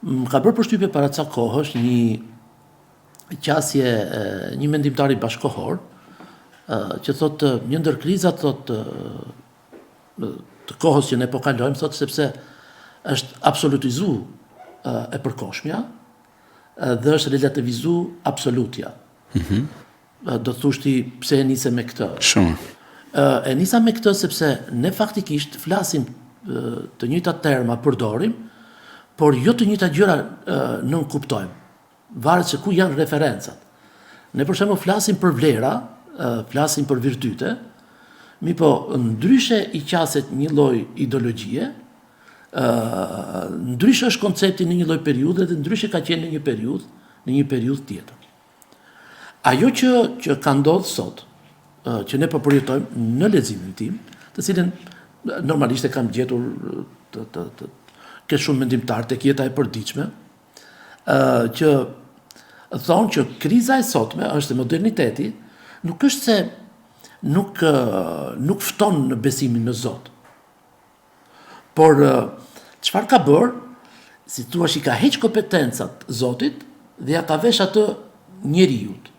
Më ka bërë përshtypje para ca kohësh një qasje një mendimtari bashkëkohor që thotë një ndër krizat thotë të kohës që ne po kalojmë thotë sepse është absolutizu e përkohshmja dhe është relativizu absolutja. Mm -hmm. Do të thush ti pse e nise me këtë? Shumë. E nisa me këtë sepse ne faktikisht flasim të njëjtat terma përdorim, por jo të njëjtat gjëra nënkuptojmë. Varet se ku janë referencat. Ne për shembull flasim për vlera, flasim për virtyte, mirëpo ndryshe i qaset një lloj ideologjie, ndryshe është koncepti në një lloj periudhe dhe ndryshe ka qenë në një periudhë, në një periudhë tjetër. Ajo që që ka ndodhur sot, që ne po përjetojmë në leximin tim, të cilin normalisht e kam gjetur të të të ke shumë mendimtar tek jeta e përditshme, ë që thonë që kriza e sotme është moderniteti, nuk është se nuk nuk fton në besimin në Zot. Por çfarë ka bërë? Si thua i ka heq kompetencat Zotit dhe ja ka vesh atë njeriut.